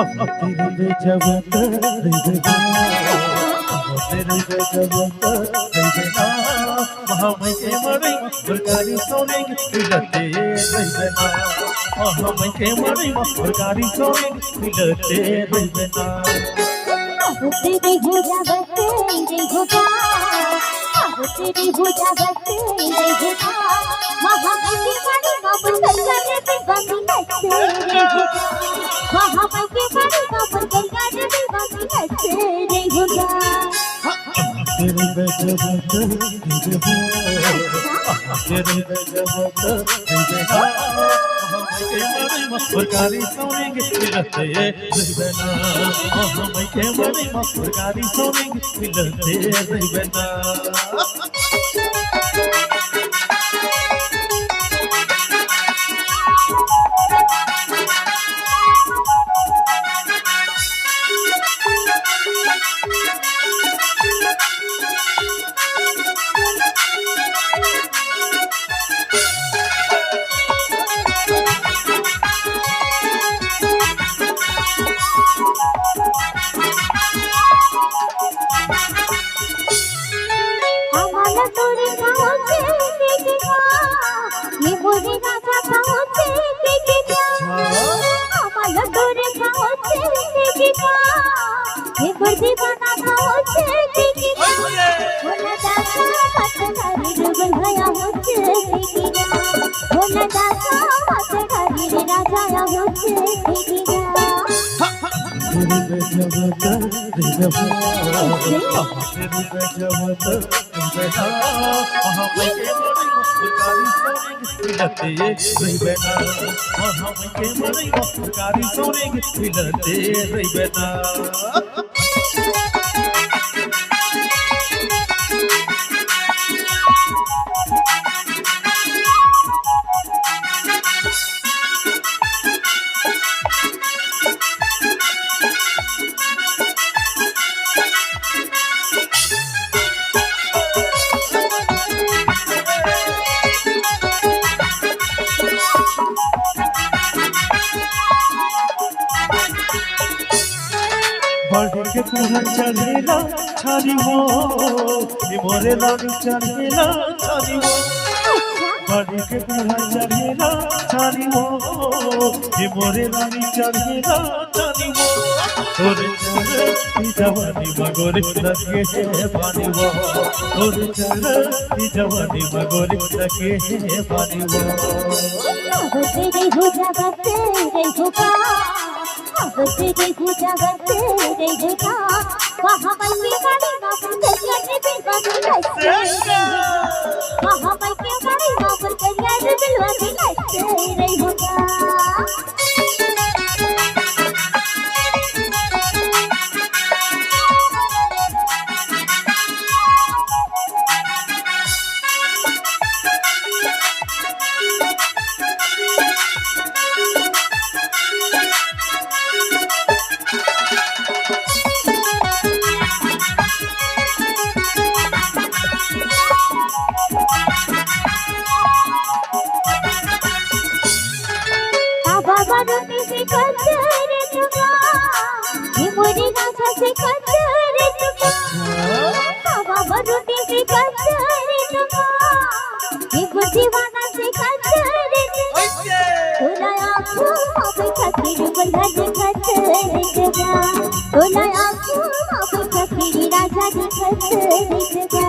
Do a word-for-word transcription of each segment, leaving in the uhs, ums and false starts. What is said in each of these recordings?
तेरे बेजवत रहिबे ना, तेरे बेजवत रहिबे ना, महामाई के मड़ई म फुलकारी सोने के मिलते रहिबे ना, महामाई के मड़ई म फुलकारी सोने के मिलते रहिबे ना। तेरे बेजवत रहिबे ना, तेरे बेजवत रहिबे ना, महामाई के मड़ई म फुलकारी सोने के मिलते रहिबे ना। महामाई के मड़ई म फुलकारी सोने के मिलते रहिबे ना। तेरे बेजवत रहिबे हो, तेरे बेजवत रहिबे ना, महामाई के मड़ई म फुलकारी सोने के मिलते रहिबे ना, महामाई के मड़ई म फुलकारी सोने के मिलते रहिबे ना। हमला तोरे गाँव से देखे का, ये मोरे राजा गाँव से देखे का। हमला तोरे गाँव से देखे का, ये मोर दीवाना गाँव से देखे का। भोला दादा पटनारी डबल भया हो से देखे का। भोला दादा पटनारी राजा हो से देखे का। तेरे बेजवत रहिबे हो, तेरे बेजवत रहिबे ना, महामाई के मड़ई म फुलकारी सोने के मिलते रहिबे ना, महामाई के मड़ई म फुलकारी सोने के मिलते रहिबे ना। बढ़ के तुहर चढ़ेला छानी हो, ए मोरे रानी चढ़ेला छानी हो। बढ़ के तुहर चढ़ेला छानी हो, ए मोरे रानी चढ़ेला छानी हो। तोरे चढ़ती जवानी म गोरी लगे हे पानी हो, तोरे चढ़ती जवानी म गोरी लगे हे पानी हो। अब तेरे हो जावा तेरे हो का, अब तेरे हो जावा तेरे हो का। वहाँ पर भी गाड़ी ना बंद कर के भी बंद कर के। वहाँ पर के गाड़ी ना बंद कर के बिलवा दिखाते रही हो का। बाबा रोटी से कचरे चुका, ये मोरी गाछा से कचरे चुका। बाबा रोटी से कचरे चुका, ये बुद्धि वाला से कचरे चुका। तोला आँखों में बैठा के बंधा दिखत रे जगा। तोला आँखों में बैठा के राजा दिखत रे जगा।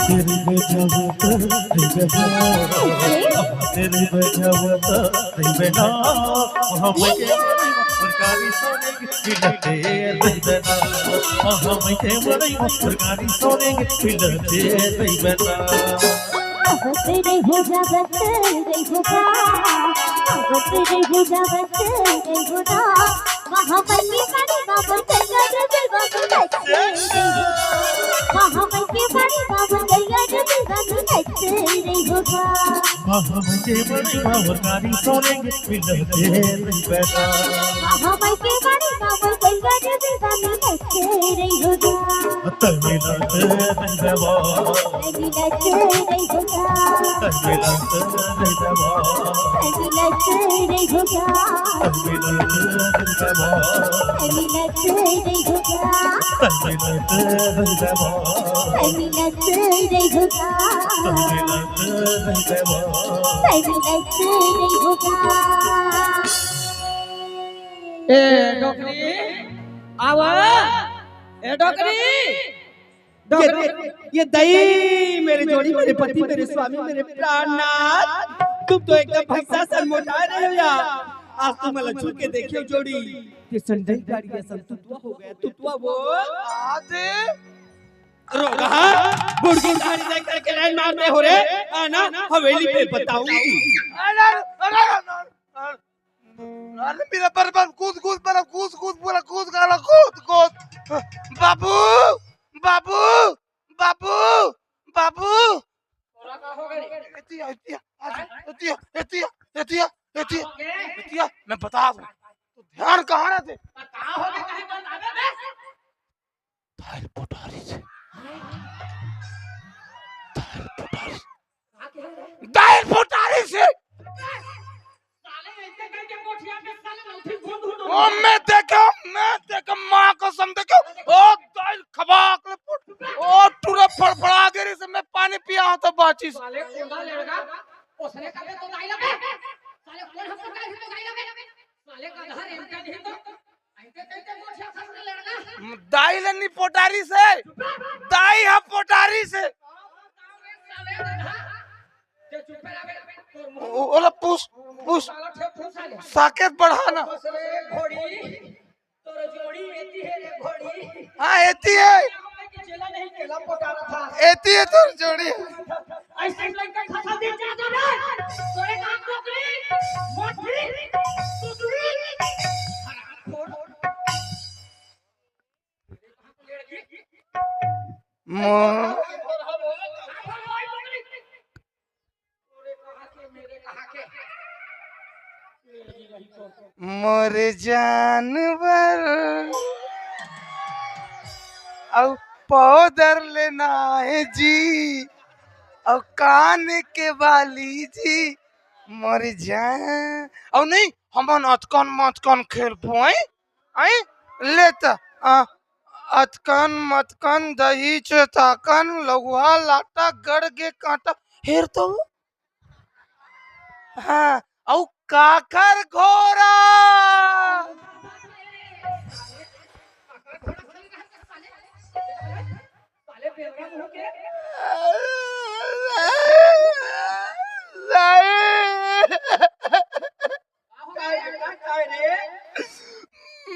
तेरे बेजवत रहिबे ना, तेरे बेजवत रहिबे ना, महामाई के मड़ई म फुलकारी सोने के मिलते रहिबे ना, महामाई के मड़ई म फुलकारी सोने के मिलते रहिबे ना। अब तेरे हो जावत रहिबे ना, अब तेरे हो जावत रहिबे ना, महामाई के मड़ई म फुलकारी सोने के मिलते रहिबे ना। महामाई के मड़ई म फुलकारी सोने के मिलते रहिबे ना। महामाई के मड़ई म फुलकारी सोने के मिलते रहिबे ना। महामाई के मड़ई काबर कोई करे बेगानी नचे रही हो जा। तैं मिलत रहिबे बा। तैं मिलत रही हो जा। तैं मिलत रहिबे बा। तैं मिलत रही हो जा। तैं मिलत रहिबे बा। तैं मिलत रही हो जा। तैं मिलत रहिबे बा। तैं मिलत रही हो जा। तैं मिलत रहिबे बा। तैं मिलत रही हो जा। ए डोकरी, आवा। ए डोकरी, ये, डोकरी। ये, ये दई, मेरे जोड़ी, मेरे पति, मेरे स्वामी, मेरे प्राणनाथ, तुम तो एकदम भैंसा सन मोटा रहे हो यार। आज तुम मला छू के देखियो जोड़ी, ये संडई गाड़ी असन तुतवा हो गया, तुतवा बोल। आदे। रोगहा, बुढ़ की साड़ी देख करके लाइन मारते हो रे, आना हवेली पे बताऊंगी। अरे, अरे, अरे, अरे, अरे, मेरा बर्बाद, कूद, कूद, मेरा कूद, कूद, पूरा कूद, गाला कूद, कूद। बाबू, बाबू, बाबू, बाबू। तोरा का हो गए? एतिया, एतिया, आज, एतिया, एतिया, एतिया, एतिया, एतिया, मैं बता दूं। तो ध्यान कहाँ रहते? का हो गए, कहीं बतावे बे? दाई ल पोटारिस हे। दाई ल पोटारिस। का कहे रे? दाई ल पोटारिस हे। साले ऐसे करके कोठिया में साले लौठी घूम घूम ओ, मैं देखो, मैं देखो, माँ कसम देखो। ओ, दाई ल खबाक ले पोट। ओ, टूरा फड़फड़ा गे रहिस, मैं पानी पिया हूँ तो बाचिस। साले कोंदा लड़का, ओसने करके तो दाई लगे। साले कोन हम पोटारिस हे तो दाई लगे। साले का घर एमटा नहीं तो दाई ल नी पोटारिस हे, दाई ह पोटारिस हे। ओ-, ओला पूछ, पूछ। साकेत बढ़ा ना। हाँ, एती हे। एती हे तोर जोड़ी। ऐसे लड़का खसा दे जा, जा रे। तोरे काम नौकरी, मोटरी, सुतरी। हरामखोर। मो-, मोर जानवर अउ पाउडर लेना हे जी, अउ कान के बाली जी, मोर जान। अउ नहीं, हमन अतकन मतकन खेलबो, आई, आई, ले त, आ, अतकन मतकन दही चोथाकन लउहा लाटा गड़ गे कांटा, हेर तो। हाँ, अउ काकर घोरा।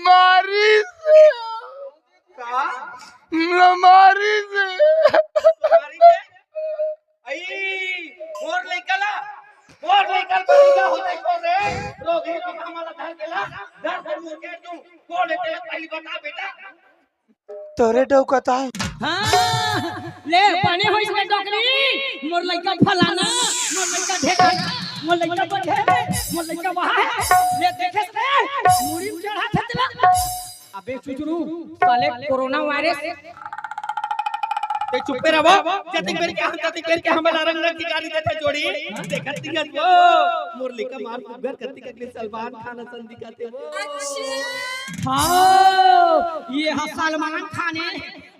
मारी से। का? मारी से। मारी से? आई, मोर लइका ला, मोर लइका ला, लइका होते को रे, रोगी को हमला धर के ला, धर धर मुके तू, कोन हे तेला पहली बता बेटा। तोरे डौकत आय। हाँ, ले, बने होइस रे डोकरी, मोर लइका फलाना, मोर लइका ढेकाना, मोर लइका बघेल, मोर लइका वहाँ हे। ले देखेस रे, मुड़ी में चढ़ा थे तेला। अबे चुचरू, साले कोरोना वायरस। ते चुप्पे रहो, जतिक बेर के हम, जतिक बेर के हमला रंग रंग की गाली देथे जोड़ी। देखत दिखत वो, मोर लइका मार कुगर कतिक अगले सलमान खान असन दिखत हे वो। अच्छा। हाँ, ये हा सलमान खान हे,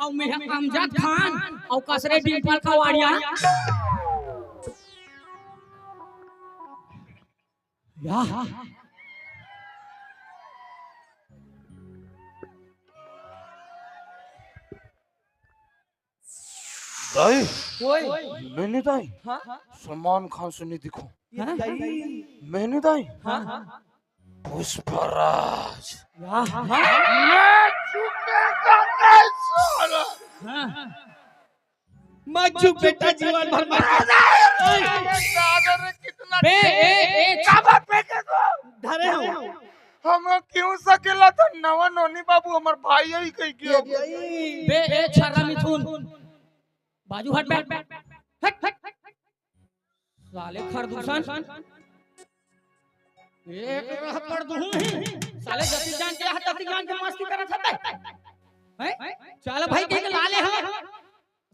अउ मैं हा अमजद खान, अउ कस रे डिंपल कवाड़िया। या। दाई, ओए। मैं नहीं दाई। हाँ? सलमान खान से नहीं दिखो। हाँ? मैं नहीं दाई। हाँ? पुष्पराज। या। मैं झुकेगा नहीं साला। हाँ। मत झुक बेटा, जीवन भर मत झुक। अरे दादा रे, कितना बे, ए, ए, काबर फेंके तो? धरे हो। हम क्यों सकेला था नवा नोनी बाबू, हमर भाई यही कही के। बे, ए, छर्रा मिथुन, बाजू हट बे। हट, हट, हट। साले खरदूषण। एक रहपड़ दूं ही। साले जति जान के यहाँ तति जान के मस्ती करत हते। हैं? चल भाई, कहीं ला ले हम।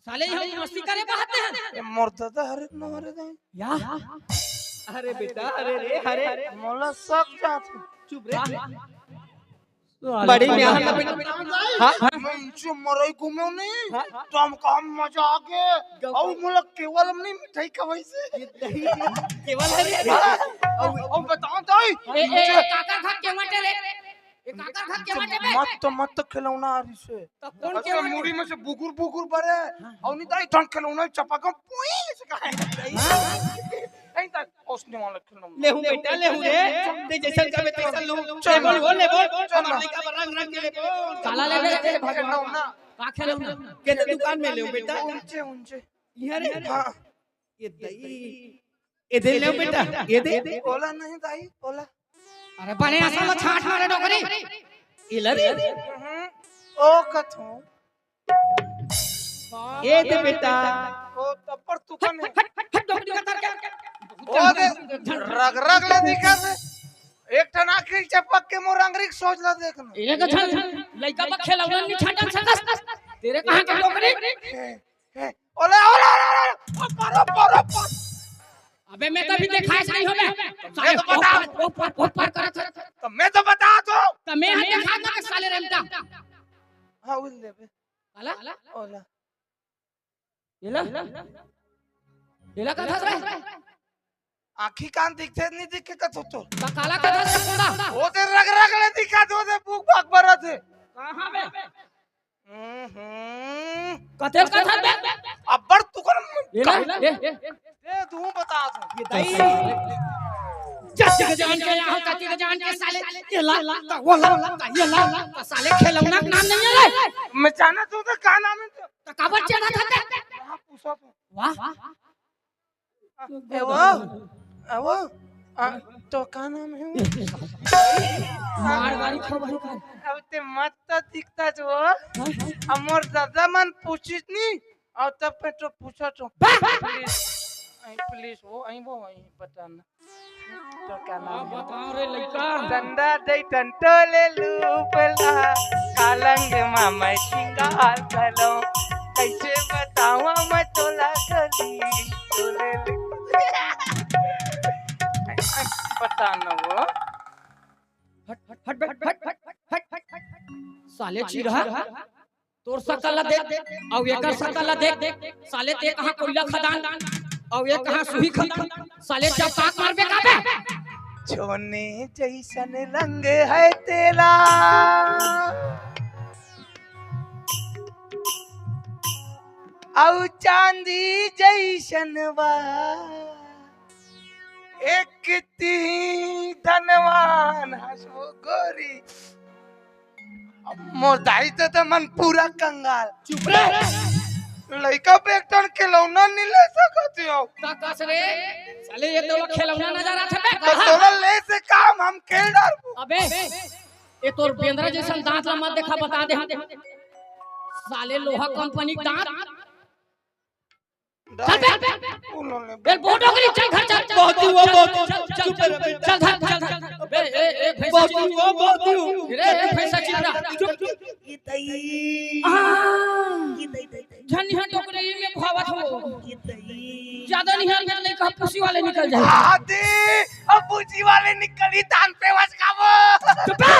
साले यहाँ मस्ती करे बहाते हैं। ये मोर दादा हरे न हरे दाई। या? अरे बेटा, अरे रे, अरे। मोला सब जात है। चुप रे। बड़ी में हाथ लपेट। हाँ? मैं इनसे मरई घूमे नहीं, हाँ? तो हमका मजा आ गया। और मोला केवल हम नहीं मिठाई खवाई से। ये दही, केवल है रे। हाँ? और, और बताओ तो, ए, ए, ए, काकर घर केवल रे? ए, काकर घर केवल रे? मत तो, मत तो खिलौना आ रही से। तो कौन अच्छा, केवल? मुड़ी में से बुगुर बुगुर बरे। हाँ। और नहीं दाई, ठन खिलौना चपाका पुई से कहे। हाँ। ऐसा ओसने वाला खिलौना। लेहू बेटा, लेहू रे। ते जैसन कहबे तैसन लू। चल। लेबो, लेबो। चल। हमार लइका बर रंग रंग के लेबो। काला लेबे रे, भगवान। खिलौना। का खिलौना? केने दुकान में लेहू बेटा? ऊंचे, ऊंचे। इहाँ रे? हाँ। ये दई। ये दे लेहू बेटा, ये दे। ओला नहीं दाई, ओला। अरे बड़े असल में छाट मारे डोकरी। इला रे। हम्म। ओ कथो। ए दे बेटा। ओ, तब पर तू कौन है? हट, हट, हट, डोकरी का तार के। ओ दे, रग रग ले दिखा दे। एक ठन आखिरी चपक के मोर अंगरी के सोच ला देखना। एक झन लइका बा खिलौना नहीं छाटन सकस। तेरे कहाँ के डोकरी? ए, ए, ओले, ओले, ओले, ओले, ओ, पर, ओ, पर, ओ, पर। अबे मैं तो अभी देखाइस नहीं हूँ मैं। मैं तो बता। ओ, पर, ओ, पर, ओ, पर करत है। तो मैं तो बता तो। तो मैं यहाँ देखा ना कि साले रेमटा। हाँ, उल दे बे। आला? ओला। एला? एला का था रे? आँखी कान दिखथे नहीं दिखे का तो तो। तो काला का था रे कोड़ा? ओ दे रग रग ले दिखा दो दे बुक बक बरत है। कहाँ बे? हम्म। कते का था बे? अब्बड़ तू कर एला? ए, ए। ए, तू बता तू। ये दई। जति के जान के यहाँ, तति के जान के साले। एला, त ओला, त एला, त साले खिलौना के नाम नहीं है रे। मैं जाना तू तो का नाम है तो? त काबर चेना था ते? हाँ, पूछा तू। वाह। ए वो, ए वो, आ, तो का नाम है वो? मार गाड़ी खो भाई का। अब ते मत तो दिखता जो। हाँ? अब मोर दादा मन पूछिस नहीं, और तब पे तो पूछा तो। बा, बा, बा। Please, आई please वो, आई वो, आई बता ना। तो का नाम है? बताओ रे लइका। डंडा दे टंटो ले लूपला, कालंग मा मैं सिंगार कलो। कैसे बतावा मैं तोला गली, तोले ले। बता ना वो। हट, हट, हट, हट। साले चिरहा। तोर सकल ला देख, अउ एकर सकल ला देख, साले ते कहाँ कोइला खदान, अउ ये कहाँ सुही खदान, साले चपकात मारबे का बे? छोने जैसन रंग है तेला, अउ चांदी जैसन बा। एक कितनी धनवान हस वो गोरी। अब मोर दाई तो, तो मन पूरा कंगाल। चुप रे। लइका पे एक ठन खिलौना नहीं ले सकत हो। का कस रे? साले ये तो खिलौना नजर आथे बे। तो तोला ले से काम हम खेल डारबो। अबे, ये तोर बेंदरा जैसन दांत ला मत देखा, बता दे हम। साले लोहा कंपनी के दांत। चल बे। उन्होंने ए, बहुत डोकरी, चल घर चल। बहुत ही हुआ, बहुत ही। चल, चल, चुप रह बे। चल घर, चल घर। बे, ए, ए, भैंसा बहुत ही चीज। हुआ, बहुत ही हुआ। रे, ए, भैंसा चीज ना। चुप, चुप। ये दई। आ। ये दई, दई, दई। झन यहाँ डोकरी में भावत हो। ये दई। ज्यादा नहीं है, मेरे लिए कहा पुसी वाले निकल जाए। आदे, अब पुसी वाले निकली, तान पे वस खाबो। चुप रह।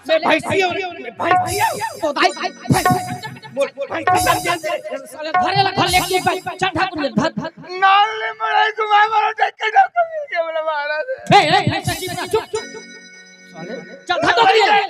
मैं भैंसी हूँ, मैं भैंसी हूँ। तो दाई, दाई, भैंसी। बोल, बोल, भैंसी समझे से। साले धरे ला, धर ले, के भाई, चल ठाकुर, धर, धर। नाल ले मड़ाई घुमाए मारो, देख के जाओ, कभी के बोला महाराज। बे, ए, भैंसा चीज ना, चुप, चुप। साले, चल, धर तो करिए।